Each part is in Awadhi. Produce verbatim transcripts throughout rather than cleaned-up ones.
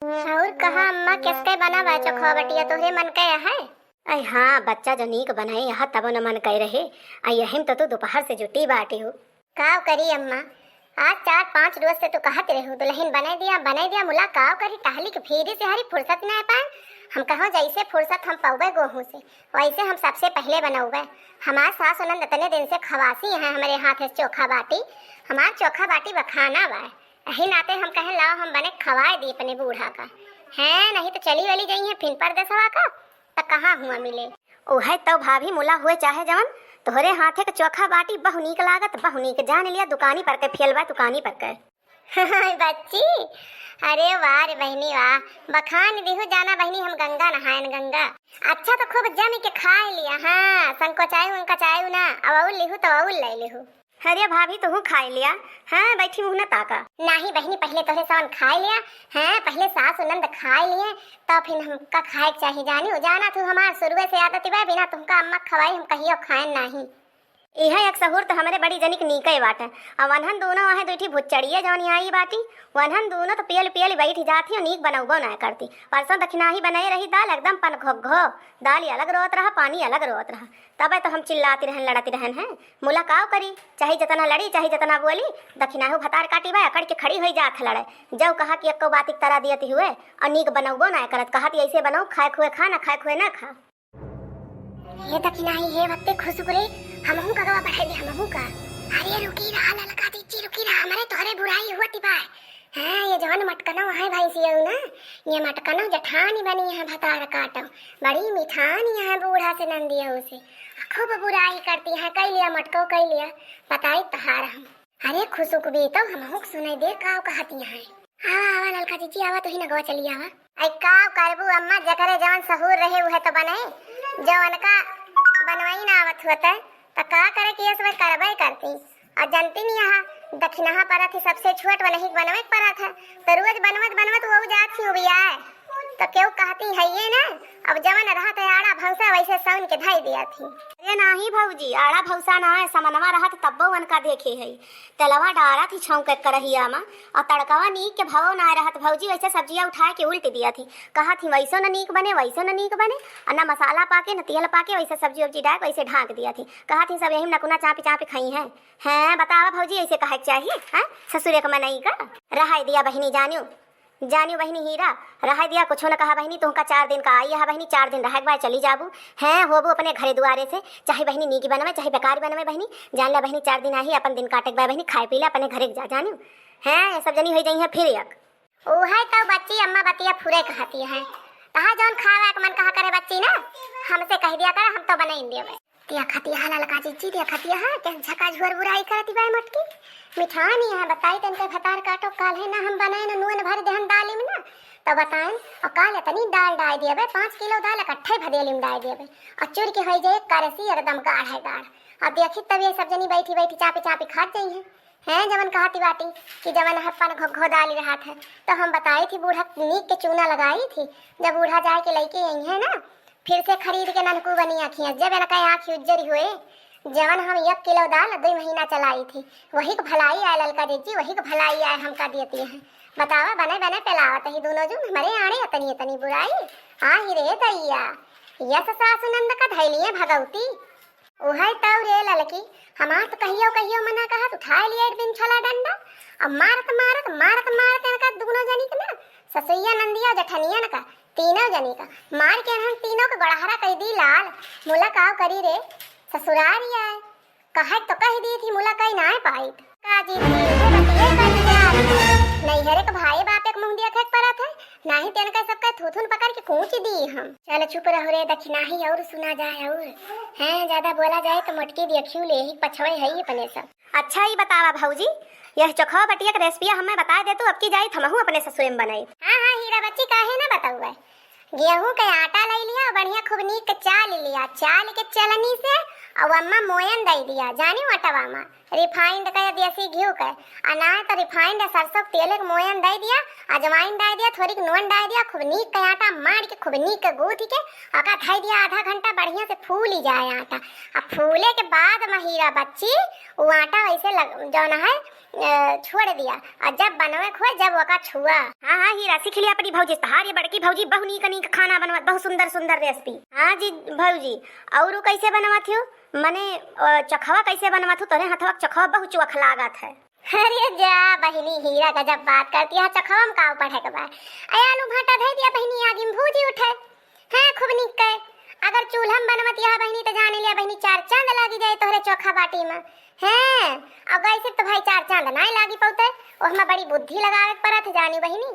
और कहा अम्मा, किसके बना बा चोखा बटिया, तोहरे मन के है? अरे हाँ, बच्चा जो नीक बनाए, यहाँ तबो न मन कह रहे। आ यही में तो तू दोपहर से जुटी बाटी हो। काव करी अम्मा, आज चार पाँच रोज से तू कहत रहू, दुल्हन बने दिया, बने दिया, मुला काव करी, टहली के फेरी से हरी फुर्सत ना पाए। हम कहो जैसे फुर्सत हम पौबे गोहूँ से, वैसे हम सबसे पहले बनौबे। हमार सास ननद इतने दिन से खवासी हैं, हमरे हाथ से चोखा बाटी, हमार चोखा बाटी बखाना बा। यही नाते हम कहे लाओ हम बने खवाए दी अपने बूढ़ा का। हैं, नहीं तो चली वली जाई है फिन परदेसवा का, त कहाँ हुआ मिले। ओहे तो भाभी, मुला हुए चाहे जवन, तोहरे हाथे के चोखा बाटी बहु नीक लागत, बहु नीक। जान लिया दुकानी पर के फेल बा, दुकानी पर के। बच्ची, अरे वाह रे बहिनी वाह, बखान दिहु जाना बहिनी, हम गंगा नहायन गंगा। अच्छा तो खूब जम के खाए लिया, हाँ, संकोचायु उनकोचायु ना, अब अउल लिहु तो अउल ले लिहु। अरे भाभी, तुहू खाए लिया। हाँ, बैठी मुँह न ताका। नाही बहिनी, पहले तोहरे सावन खाए लिया। हाँ, पहले सास ननद खाए लिए, तब फिर हमका खाए के चाही। जानी हो, जाना तू हमार शुरुए से आदत बा, बिना तुमका अम्मा खवाई हम कहियो खाएन नाही। इहे एक सहूर तो हमरे बड़ी जनिक नीके बाटे। अब वनहन दोनों आहे दुइठी भुच्चड़िए जौन यहाँ आई बाटी, वनहन दोनों तो पियल पियल बैठ जाती और नीक बनौबो ना करती। परसों दखिनाही बनाए रही दाल एकदम पन घो घो, दाल ही अलग रोत रहा, पानी अलग रोत रहा। तबे तो हम चिल्लाती रहन, लड़ती रहन हैं। मुला काव करी, चाहे जतना लड़ी, चाहे जतना बोली, दखिनाहू भतार काटी बा, अकड़ के खड़ी होई जात है लड़े। जौ कहा कि एक्को बात एक तरह दियत हुए, और नीक बनौबो ना करत, कहत ऐसे बनाओ, खाए खुए खा, ना खाए खुए ना खा। हे दखिनाही, हे बत्ते खुसुक रे, हमहू का गवा बढ़ाई दे, हमहू का। अरे रुकी रहा ललका दीदी, रुकी रहा, हमरे तोहरे बुराई हुआ तिबा। हाँ, ये जवन मटकनो है भैंसियौ ना, ये मटकनो जेठानी बनी है भतार काटो, बड़ी मिठानी है बूढ़ा से नंदियौ से, खूब बुराई करती है, कई लिया मटको, कई लिया, बताई तहार हम। अरे खुसुक बे, तो हमहू के सुनाई दे, का कहती है। आवा, आवा ललका जीजी, आवा, तुही नगवा चली आवा। आई का करबू अम्मा, जकरे जवन सहूर रहे उहे तो बने, जवन का बनवाई ना आवत होते, त का करे कि ये सब करबे करती। और जनती नहीं, यहाँ दखिनहा परत ही सबसे छोट वनही के बनवे के परत है, तो रोज बनवत बनवत वो जात ही उबियाए, तो केहू कहती है ये ना। अब जवन रहत है आड़ा भौसा, वैसे सौन के धई दिया थी। अरे नाही भौजी, आड़ा भौसा ना है, समनवा रहत तब्बो वनका देखे है, तेलवा डारत ही छौंक के करहिया में, और तड़कवा नीक के भवो ना रहत भौजी, वैसे सब्जिया उठाए के उल्ट दिया थी, कहत ही वैसो न नीक बने, वैसो न नीक बने, और न मसाला पाके न तेल पाके, वैसे सब्जी उब्जी डाल के वैसे ढाँक दिया थी, कहत ही सब यही में नकुना चापी चापी खाई हैं। हैं, बतावा भौजी, ऐसे कहे के चाही? हैं, ससुरे के मनई का? रहाई दिया बहिनी, जानियो, जानियो बहिनी हीरा, रहाई दिया, कुछो न कहा बहिनी, तुहका चार दिन का आई है बहिनी, चार दिन रहे के बाद चली जाबू। हैं, होबू अपने घरे दुआरे से, चाहे बहिनी नीकी बनवे, चाहे बेकार बनवे बहिनी, जान ले बहिनी, चार दिन आई, अपन दिन काटे के बाद बहिनी, खाए पी ले, अपने घरे के जा, जानियो। हैं, ये सब जनी हो जाई है फिर एक। ओहे तो बच्ची अम्मा बतिया फुरे कहती है। तहा जौन खावा के मन कहा करे बच्ची ना, हमसे कह दिया कर, हम तो बनाई देवे। दिया खतिया हा ललका जीजी, दिया खतिया हा, के झका झुअर बुराई करती बाय मटकी। मिठानी है, बताई तन के भतार काटो, काल है ना हम बनाए ना नून भर देहन दाली में ना, तो बताएन, और काल इतनी दाल डाल दिया बे, पाँच किलो दाल इकट्ठे भदेली में डाल दिया बे, और चुर के होई जाए करसी एकदम गाढ़ है गाढ़। अब देखी तब ये सब जनी बैठी बैठी चापी चापी खात जाई है। हैं, जवन कहती बाटी कि जवन हप्पन घो-, घोदाली रहत है, तो हम बताई थी बूढ़ा नीक के चूना लगाई थी, जब बूढ़ा जाए के लइके आई है ना, फिर से खरीद के ननकू बनी आँखियाँ, जब इनका आँखी उज्जरी हुए, जवन हम एक किलो दाल दुई महीना चलाई थी, वही के भलाई आए ललका जीजी, वही के भलाई आए हमका देती है। बतावा, बने बने पेलावत ही दोनों जून, हमरे आड़े इतनी इतनी बुराई। आही रे दैया, यस सासु नंद का धैलिए भगवती। ओहे तौ रे ललकी, हमार तो कहियो कहियो मना कहत उठाए लिए एक दिन छला डंडा, अब मारत मारत मारत मारत इनका दुनो जनी के ना, ससुइया नंदिया जेठनिया न का, तीनों जनी का मार के हम तीनों के गोड़हरा कह दी लाल। मुला काव करी रे ससुरारी आए, कहे तो कह दी थी, मुला कही ना पाई। का जी थी, ये बतिये कर दिया। नैहरे के भाई बाप एक मुंह देखे के परत है, नाही तेन का सबका थूथुन पकड़ के कूच दी हम। चल चुप रहो रे दखिनाही, और सुना जाए और हैं, ज्यादा बोला जाए तो मोटकी देखियो ले ही पछवे है ही अपने सब। अच्छा ही बतावा भौजी, यह चोखवा बटिया के रेसिपिया हमें बता दे तू, अब की जाई हमहू अपने ससुरे में बनाई। हाँ हाँ हीरा बच्ची, काहे ना बताऊबे। गेहूं के आटा ले लिया, बढ़िया खूब नीक के चाल लिया, चाल के चलनी से और अम्मा मोयन दे दिया, जानी अटवा में refined का या देसी घी के, आ ना तो refined या सरसों के तेल के मोयन दे दिया, अजवाइन डाल दिया, थोड़ी नून डाल दिया, खूब नीक के आटा मार के खूब नीक के गूंथ के ओका धई दिया, आधा घंटा बढ़िया से फूली जाए आटा। आ फूले के बाद में हीरा बच्ची वो आटा वैसे लग, जौन है अ, छोड़ दिया। और जब बनवे खोए, जब ओका छुआ। हाँ, हाँ, हीरा, सीख लिया अपनी भौजी से। तहार ये बड़की भौजी बहु नीक नीक खाना बनवत, बहुत सुंदर सुंदर recipe। हाँ जी भौजी, और उ कैसे बनवत हो? मने, अ, चोखवा कैसे बनवत हो? तोरे हथवा के चोखवा बहुत चोख लागत है। अरे जा बहिनी, हीरा गजब बात करती है, चोखवा में का पढ़े के बा? ए, आलू भाटा धइ दिया बहिनी, आगी में भूजी उठे। हाँ, खूब नीक के। अगर चूल्हा में बनवत यह बहिनी, तो जान लिया बहिनी, चार चांद लागी जाए तोहरे चोखा बाटी में। हैं, और गैस से तो भाई चार चांद नाय लागी पौते, ओहमा बड़ी बुद्धि लगावे के पड़त है जानी बहिनी।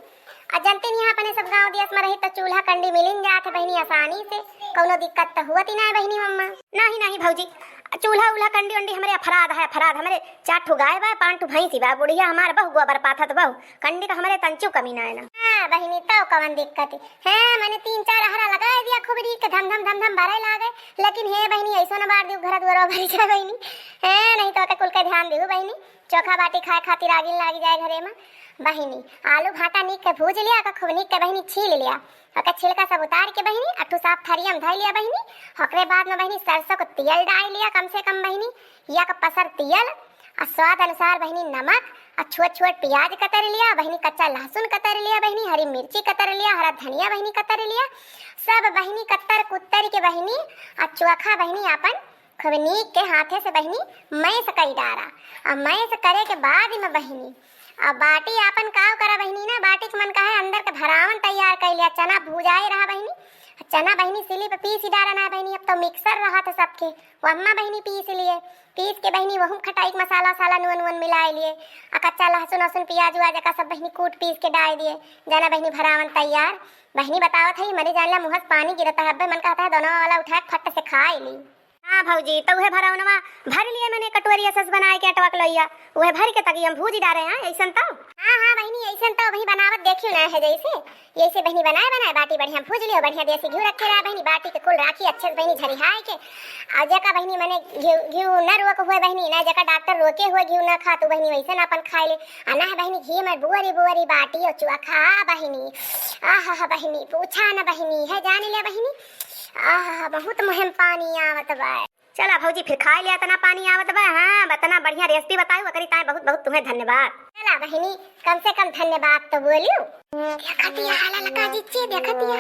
और जनते नहीं अपने सब गाँव देश में रही तो चूल्हा कंडी मिलिन जात है बहिनी आसानी से, कौनो दिक्कत तो हुआ ही ना है बहिनी मम्मा। नहीं, नहीं भौजी, चूल्हा उल्हा कंडी उंडी हमरे अपराध है, अपराध। हमरे चार ठो गाय बा, पाँच ठो भैंसी बा, बुढ़िया हमार बहु गोबर पाथत बहु, कंडी का हमरे तंचू कमी ना है ना। हाँ बहिनी, तो कवन दिक्कत है? हाँ, मैंने तीन चार अहरा लगाए दिया, खूब रीक के धम धम धम धम भरे लागे, लेकिन हे बहिनी, ऐसो न बार दियो, घर दुआरो भरी जाए बहिनी। हाँ, नहीं तो ओके कुल के ध्यान दियो बहिनी, चोखा बाटी खाए खातिर आगिन लागी जाए घरे में। बहिनी, आलू भाटा नीक के भूज लिया, ओके खूब नीक के बहिनी छील लिया, ओके छिलका सब उतार के बहिनी, अट्ठू साफ थरिया में धइ लिया बहिनी। ओकरे बाद में बहिनी सरसों को तेल डाल लिया कम से कम बहिनी, या का पसर तेल, आ स्वाद अनुसार बहिनी नमक, आ छोट छोट प्याज कतर लिया बहिनी, कच्चा लहसुन कतर लिया बहिनी, हरी मिर्ची कतर लिया, हरा धनिया बहिनी कतर लिया। सब बहिनी कतर कुतर के बहिनी, आ चोखा बहिनी आपन खूब नीक के हाथे से बहिनी मैस कई डारा। आ मैस करे के बाद में बहिनी, आ बाटी आपन काव करा बहिनी ना, बाटी के मन कहे अंदर के भरावन तैयार कर लिया। चना भुजाए रहा बहिनी, चना बहिनी सिली पे पीस ही डारा ना बहिनी, अब तो मिक्सर रहा था सबके, वो अम्मा बहिनी पीस लिए। पीस के बहिनी वहू खटाई के मसाला वसाला नून वून मिलाए लिए, आ कच्चा लहसुन वहसुन प्याज उआज का सब बहिनी कूट पीस के डाल दिए। जाना बहिनी भरावन तैयार। बहिनी बतावत है, मरी जान ला मुँह से पानी गिरता है, अब्बे मन कहता है दोनों वाला उठा के फट से खाए ली। हाँ भौजी, तो उहे भरवनवा भर लिए मैंने कटोरिया सस बनाए के अटवा के लोइया, उहे भर के तकी हम भूज डारे हैं, ऐसन तो। हाँ, हाँ बहिनी, ऐसन तो वही बनावत देखियो ना है जैसे, यैसे बहिनी बनाए बनाए बाटी बढ़िया भूज लियो, बढ़िया देसी घी रखे रहा बहिनी, बाटी के कुल राखी अच्छे से बहिनी झरिहाए के, आ जेका बहिनी मने घी, घी न रोक हुए बहिनी, ना जेका डॉक्टर रोके हुए घी न खा, तू बहिनी वैसे ना अपन खाए ले, आ ना है बहिनी घी में बुअरी बुअरी बाटी और चोखा बहिनी, आहा बहिनी, पूछा न बहिनी, है जान लिया बहिनी, आहा, बहुत मुँह में पानी आवत बा। चला भौजी, फिर खाए लिया, इतना पानी आवत बा। हाँ, इतना बढ़िया recipe बताई, ओकरी ताई बहुत बहुत तुम्हें धन्यवाद। चला बहिनी, कम से कम धन्यवाद तो बोलियो। देखती है ललका जिच्चे, देखती है,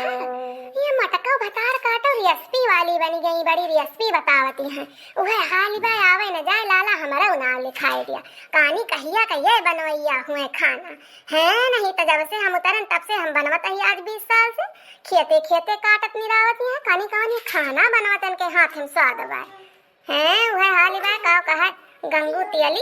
ये मटका भतार काटो recipe वाली बनी गई, बड़ी recipe बतावती हैं। उहे हाल बा, आवे न जाए लाला, हमारा नाम लिखाए दिया। कानी कहिया कहिए बनवैया हुए खाना है, नहीं तो जब से हम उतरन तब से हम बनवत ही आज बीस साल से। खेते खेते काटत निरावत ही है, कानी कवनी खाना बनवत इनके हाथ में स्वाद बा। हैं, उहे हाल बा, का कहे गंगू तियली।